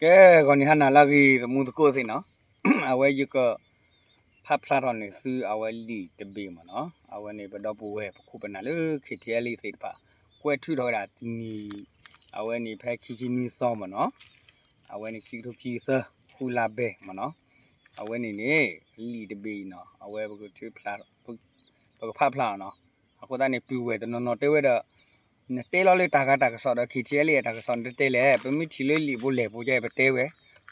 ကဲ ဂီၤနံၤဟါနၤလၢအဂ့ၤ သမူသကိးသ့ၣ်နီၤ, အဝဲယက ဖးဖျါထီၣ်န့ၢ်သုအဝဲလံာ်တဘ့ၣ်မ့ၢ်နီၤ, အဝဲန့ၣ်ပဒီပုၢ်ဝဲၢ်ပခိၣ်ပနၢ်လၢ ခ့ၣ်ထံအဲလ်အ့သ့ၣ်တဖၣ် ကွဲးထုးထီၣ်ဝဲဒၣ်တနံၤ, အဝဲန့ၣ်ဖဲခံဆံနွံသီမ့ၢ်နီၤ, အဝဲန့ၣ်ခံကထိခံဆံသၢ ဃုလါဘဲမ့ၢ်နီၤ, အဝဲန့ၣ်န့ၣ် လံာ်တဘ့ၣ်အံၤနီၤ အဝဲ ပကဖးဖျါအီၤနီၤ, အဃိသတးန့ၣ် ပုၢ်ဝဲၢ်တနီၤနီၤတဲဝဲဒီး နတဲလီၤလၢတၢ်ဂၤတၢ်ကစီၣ်ဒီး ခ့ၣ်ထံအဲလ့အတၢ်ကစီၣ်နတတဲလဲၣ်, ပမ့ၢ်ထံၣ်လၢလံာ်ဖိလဲၢ်ဖိကဲ ပတဲဝဲ,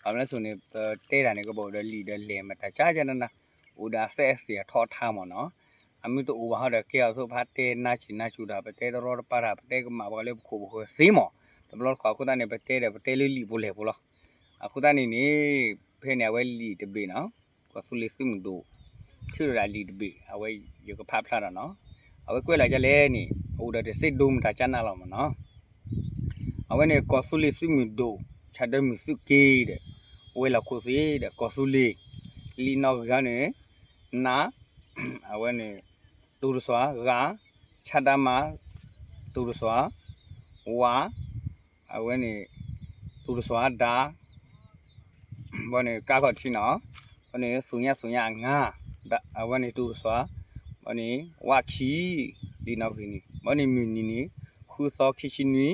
ဘၣ်မနုၤအဃိန့ၣ် ပတဲတၢ်န့ၣ် ကဘၣ်အိၣ်ဒီးလံာ်ဒီးလဲၢ်မတၤကၢကၢနးနး, အိၣ်ဒီးအသဲအသ့ၣ်အထီအထါမ့ၢ်နီၤ, အမ့ၢ်တအိၣ်ဘၣ်ဟီဒီး ကဲအီၤသိးဖးတဲနါစံၣ်နါစူၤဒီး ပတဲတရီတပါတၢ် ပတဲကမၣ်ပှၤလၢပခိၣ်ပဃၢၤသ့မ့ၢ်, တဘျီတခီၣ်အဃိသတးန့ၣ် ပတဲဒီးပတဲလၢလံာ်ဖိလဲၢ်ဖိလီၤ, အဃိသတးန့ၣ်န့ၣ် ဖဲန့ၣ်အဝဲလံာ်တဘ့ၣ်နီၤ ကီၢ်သူလ့ၤသုးမုၢ်ဒိၣ် ထုးထီၣ်ဒၣ်လံာ်တဘ့ၣ် အဝဲယကဖးဖျါဒီးနီၤ, အဝဲကွဲးလီၤဒ်လဲၣ်န့ၣ် အိၣ်ဒီးတစ့ဒိမတၤကၢနးလီၤမ့ၢ်နီၤ, အဝဲန့ၣ် ကီၢ်သူလ့ၤသုးမုၢ်ဒိၣ် ဆၣ်ဒၢမုၢ်သုးက့ဒီး ဝဲၤလီၢ်ခိၣ်သ့ၣ်ဒီး ကီၢ်သူလ့ၤ လံာ်နီၣ်ဂံၢ်န့ၣ် နး အဝဲန့ၣ် တူၢ်တစွၤ ဂၤ ဆၣ်ဒၢမး တူၢ်တစွၤ ဝး အဝဲန့ၣ် တူၢ်တစွၤ ဒၣ် ဘီန့ၣ် ကါခီၣ်ထံးနီၤ, ဘီန့ၣ် သူၣ်ညါသူၣ်ညါအငါ, အဝဲန့ၣ် တူၢ်တစွၤ, ဘီန့ၣ် ဝးခံ, လံာ်နီၣ်ဂံၢ်န့ၣ် ဘီန့ၣ် မုၢ်နံၤန့ၣ် ဃုသီ ခံဆံနွံ ခံကထိ ခံ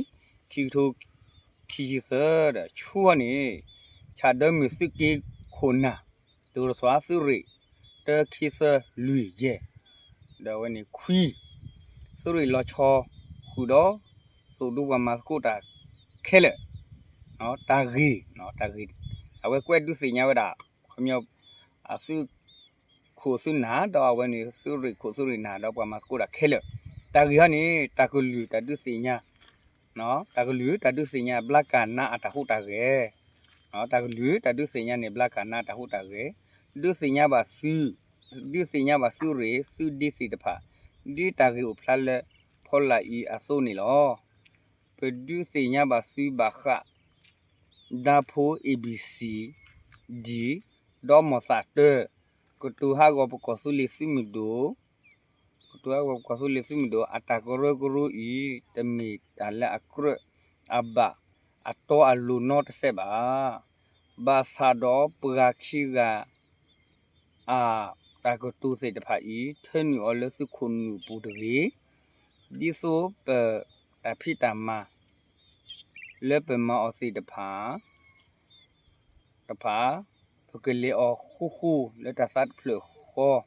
ဆံသၢဒီး ဆူန့ၣ် ဆၣ်ဒၢမုၢ်သုးက့ခိၣ်နၢ် တူၢ်တစွၤ သုးရ့ၣ် တၢ ခံ သၢ လွံၢ် ယဲၢ် ဒီးအဝဲန့ၣ် ခွံ သုးရ့ၣ်လီၤဆီ ဃုာ်ဒီး သိၣ်ဒူပှၤမၤသကိးတၢ်ခဲလၢာ် တၢ်ဂ့ၢ် တၢ်ဂ့ၢ် အဝဲကွဲးဒုးသ့ၣ်ညါဝဲဒၣ် ခီပညီ အသုး ခိၣ်သုးနၢ် ဒီးအဝဲန့ၣ် သုးရ့ၣ်ခိၣ်သုးရ့ၣ်နၢ် ဒီးပှၤမၤသကိးတၢ်ခဲလၢာ်, တၢ်ဂ့ၢ်ဟီန့ၣ် တၢ်ကလုၢ်တၢ်ဒုးသ့ၣ်ညါ တၢ်ကလုၢ်တၢ်ဒုးသ့ၣ်ညါ ဘျါကၢ်နါအတၢ်ဟူးတၢ်ဂဲၤ, တၢ်ကလုၢ်တၢ်ဒုးသ့ၣ်ညါန့ၣ် ဘျါကၢ်နါတၢ်ဟူးတၢ်ဂဲၤ, ဒုးသ့ၣ်ညါဘၣ်သုး, ဒုးသ့ၣ်ညါဘၣ်သုးရ့ၣ် သုးဒ့သ့ၣ်တဖၣ်, ဒ်တၢ်ဂ့ၢ်အိၣ်ဖျါလၢဖီလာ်အံၤအသိးန့ၣ်လီၤ. ပဒုးသ့ၣ်ညါဘၣ်သုးဘၣ်ဃး ဒါဖိ A B C D ဒီးမီၢ်သးတၢ ကတိၤဟးဂီၤပကီၢ်သူလ့ၤသုးမုၢ်ဒိၣ် ကတိၤဟးဂီၤပကီၢ်သူလ့ၤသုးမုၢ်ဒိၣ် အတၢ်ကရၢကရိအံၤ တမ့ၢ်တၢ်လၢအကြၢးအဘၣ် အတီအလိၤနီတစဲးဘၣ်. ဘၣ်ဆၣ်ဒီးပှၤခံဂၤ အတၢ်ကတိၤသ့ၣ်တဖၣ်အံၤ ထၢနုာ်အီၤလၢသုးခိၣ်နူာ်ပူၤတဂ့ၤ, ဒ်သိးပတၢ်ဖံးတၢ်မၤ လၢပမၤအီၤသ့ၣ်တဖၣ် တဖၣ် ပကလဲၤအီၤဃူဃူလၢတၢ်သးတဖျၢၣ်ဃီ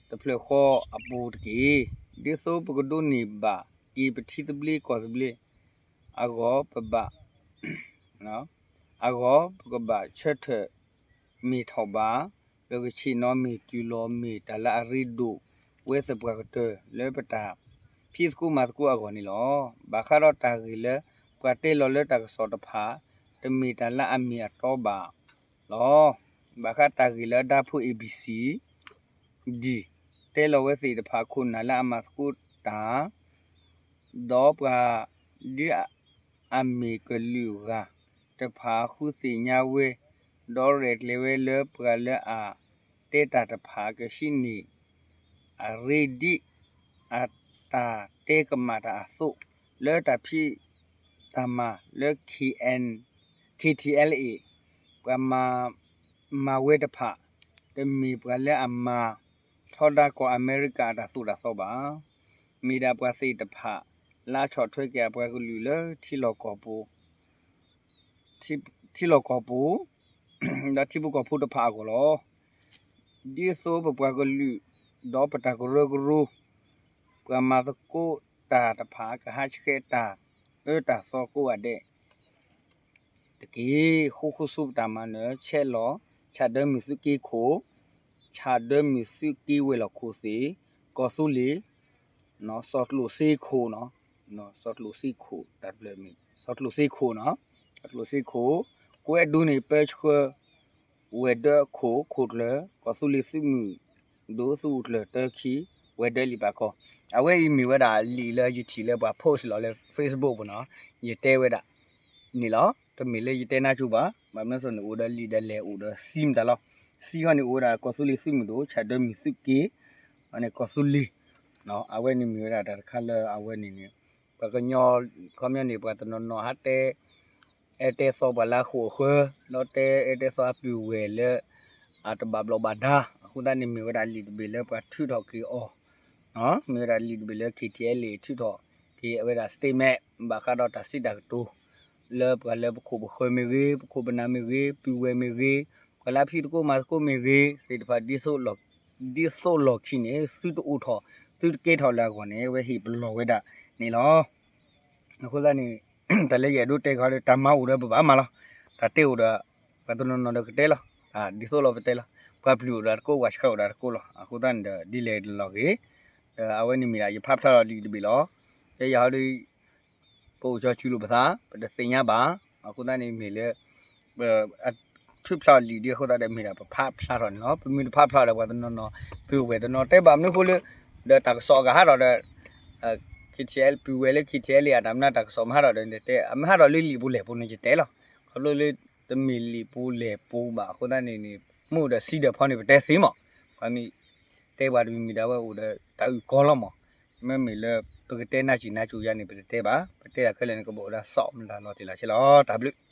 တဖျၢၣ်ဃီအပူၤတက့ၢ်. ဒ်သိးပကဒိးန့ၢ်ဘၣ်က့ၤပထံသဘျ့ကီၢ်သဘျ့အဂီၢ် ပဘၣ် အဂီၢ် ပကဘၣ်ဆၢထၢၣ်မ့ၢ်ထီၣ်ဘၣ် ပကဆ့ၣ်နီၤမ့ၢ်တုၤလီၤမ့ၢ်တၢ်လၢအရ့ဒိၣ်ဝဲသပှၢ်ကတၢၢ် လၢပတၢ်ဖံးသကိးမၤသကိးအဂီၢ်န့ၣ်လီၤ. ဘၣ်ဃးဒီးတၢ်ဂ့ၢ်လၢပှၤတဲလီၤလၢတၢ်ကစီၣ်တဖၣ် တမ့ၢ်တၢ်လၢအမ့ၢ်အတီဘၣ်လီၤ. ဘၣ်ဃးတၢ်ဂ့ၢ်လၢဒါဖိ A B C D တဲလီၤဝဲသ့ၣ်တဖၣ်အခိၣ်နၢ်လၢအမၤသကိးတၢ် ဒီးပှၤဒုး အမ့ၢ်ကလုာ်ဂၤတဖၣ်ဃုသ့ၣ်ညါဝဲ ဒီးရဲၣ်ကျဲၤဝဲလၢပှၤလၢအတဲတၢ်တဖၣ်ကဟံးန့ၢ် အရ့ဒံး အတၢ်တဲကမၣ်တၢ်အသိး လၢတၢ်ဖံးတၢ်မၤလၢ K N K T L A ပှၤမၤ မၤဝဲတဖၣ် တမ့ၢ်ပှၤလၢအမၤထီဒါကီၢ်အမဲရကၤအတၢ်သိၣ်တၢ်သီဘၣ်. မ့ၢ်ဒၣ်ပှၤသ့ၣ်တဖၣ် လၢအဆီၣ်ထွဲက့ၤအပှၤကလုာ်လၢထံလီၢ်ကီၢ်ပူၤ ထံလီၢ်ကီၢ်ပူၤ ဒီးထံဖိကီၢ်ဖိတဖၣ်အဂီၢ်လီၤ. ဒ်သိးပပှၤကလုာ် ဒီးပတၢ်ကရၢကရိ ပှၤမၤသကိးတၢ်တဖၣ် ကဟးဆှဲးတၢ်အၢတၢ်သီကိးဂၤဒဲး တက့ၢ်. ဃူဃူဆူပတၢ်မၤနၢၤ ဆဲးလီၤ ဆၣ်ဒၢမုၢ်သုးက့ခိၣ်, ဆၣ်ဒၢမုၢ်သုးက့ဝဲၤလီၢ်ခိၣ်သ့ၣ်, ကီၢ်သူလ့ၤ စီၤကျိၣ်စ့ခိၣ်နီၤ, စီၤကျိၣ်စ့ခိၣ် တၢ်တဖျၢၣ်မ့ၢ် စီၤကျိၣ်စ့ခိၣ်နီၤ, စီၤကျိၣ်စ့ခိၣ် ကွဲးဒိးန့ၢ်ပၢဆှၢ ဝဲၤဒၢးခိၣ် ခိၣ်ကျၢၢ် ကီၢ်သူလ့ၤသုးမုၢ်ဒိၣ် သုးခိၣ်ကျၢၢ်တၢခံ ဝဲၤဒၢးလံာ်ပာ်ကီၢ်, အဝဲအံၤမ့ၢ်ဝဲဒၣ်လံာ်လၢယထံၣ်လၢပှၤ post လီၤလၢ Facebook ပူၤနီၤ, ယတဲဝဲဒၣ်န့ၣ်လီၤ. တမ့ၢ်လၢယတဲနါကၠိဘၣ်, ဘၣ်မနုၤအဃိန့ၣ် အိၣ်ဒီးလံာ်ဒီးလဲၢ် အိၣ်ဒီးစံမတၤလီၤ. စံဃီန့ၣ်အိၣ်ဝဲဒၣ်ကီၢ်သူလ့ၤသုးမုၢ်ဒိၣ် ဆၣ်ဒၢမုၢ်သုးက့ န့ၣ် ကီၢ်သူလ့ၤ, အဝဲန့ၣ်မ့ၢ်ဝဲဒၣ်တၢ်တခါလၢအဝဲန့ၣ်န့ၣ် ပှၤကညီ ခီပညီန့ၣ် ပှၤတနီၤနီၤဟးတဲ အဲၣ်တဲသီပှၤလၢအဃိာ်အဃၢၤ, ဒီးတဲအဲၣ်တဲသီအပုၢ်ဝဲၢ်လၢ အတဘၣ်ဘျီးဘၣ်ဒါ, အဃိသတးန့ၣ်မ့ၢ်ဝဲဒၣ်လံာ်တဘ့ၣ်လၢပှၤထုးထီၣ်က့ၤအီၤ, မ့ၢ်ဝဲဒၣ်လံာ်တဘ့ၣ်လၢ KTLA ထုးထီၣ်က့ၤအဝဲဒၣ် statement ဘၣ်ဃးဒီးတၢ်စံးတၢ်ကတိၤ လၢပှၤလၢပခိၣ်ပဃၢၤမ့ၢ်ဂ့ၤ, ပခိၣ်ပနၢ်မ့ၢ်ဂ့ၤ, ပုၢ်ဝဲၢ်မ့ၢ်ဂ့ၤ, ပှၤလၢအဖံးသကိးမၤသကိးမ့ၢ်ဂ့ၤ သ့ၣ်တဖၣ် ဒ်သိးလီၢ်ခံန့ၣ် သုတအိၣ်ထီၣ် သုတကဲထီၣ်လၢအဂီၢ်န့ၣ် အဝဲဟ့ၣ်ပလီၢ်ဝဲဒၣ်န့ၣ်လီၤ. အဃိသတးန့ၣ် တၢ်လၢယအဲၣ်ဒိးတဲခီဒီး တၢ်မၤအိၣ်ဒီးပဘၣ်မၤလီၤ. တၢ်တဲအိၣ်ဒီး ပှၤတနီၤနီၤဒီးကတဲလီၤ. ဒ်သိးလီၤပတဲလီၤ. ပှၤပျုၢ်အိၣ်ဒီးတကိး ပှၤဆှၢအိၣ်ဒီးတကိးလီၤ. အဃိသတးန့ၣ်ဒီး ဒ်လဲၣ်ဒ်လဲၣ်ဂ့ၤ, ဒီးအဝဲန့ၣ်မ့ၢ်ဒၣ်ယဖးဖျါလီၤလံာ်တဘ့ၣ်လီၤ. ကဲယၤဟီဒီး ပအိၣ်ကၠီစုလိာ်ပသး ပတသ့ၣ်ညါဘၣ်. အဃိသတးန့ၣ်မ့ၢ်လၢ ထုးဖျါလံာ်ဒ်အဃိသတးဒီး မ့ၢ်ဒၣ်ပဖးဖျါထီၣ်န့ၣ်လီၤ. ပမ့ၢ်တဖးဖျါဒီး ပှၤတနီၤနီၤ ပုၢ်ဝဲၢ်တနီၤတဲဘၣ်မနုၤအဃိလၢ ဒီးတၢ်ကစီၣ်အဂၤဟးထီၣ်ဒီး KTLA ပုၢ်ဝဲၢ်လၢ KTLA အတၢ်မနုၤတၢ်ကစီၣ်မၤဟးထီၣ်ဒီး တဲ အမ့ၢ်ဟးထီၣ်လၢလံာ်ပူၤလဲၢ်ပူၤန့ၣ် ယတဲလီၤ. ခီဖျိလၢ တမ့ၢ်လံာ်ပူၤလဲၢ်ပူၤဘၣ်အဃိသတးန့ၣ်န့ၣ် မ့ၢ်အိၣ်ဒီးစံးဒီးဖီန့ၣ် ပတဲသ့မး. ပှၤမ့ၢ်တဲပှၤတမံၤမံၤဒီး အဝဲအိၣ်ဒီးတၢ်အုၣ်ကီလီၤမး. မ့မ့ၢ်လၢ ပကတဲနၢ်စံၣ်နၢ်စူၤယၤန့ၣ် ပတတဲဘၣ်. ပတဲတၢ်ခဲလၢာ်န့ၣ် ကဘၣ်အိၣ်ဒီးစီၤမတၤလီၤတံၢ်လီၤဆဲးလီၤ. တၢ်ဘျုး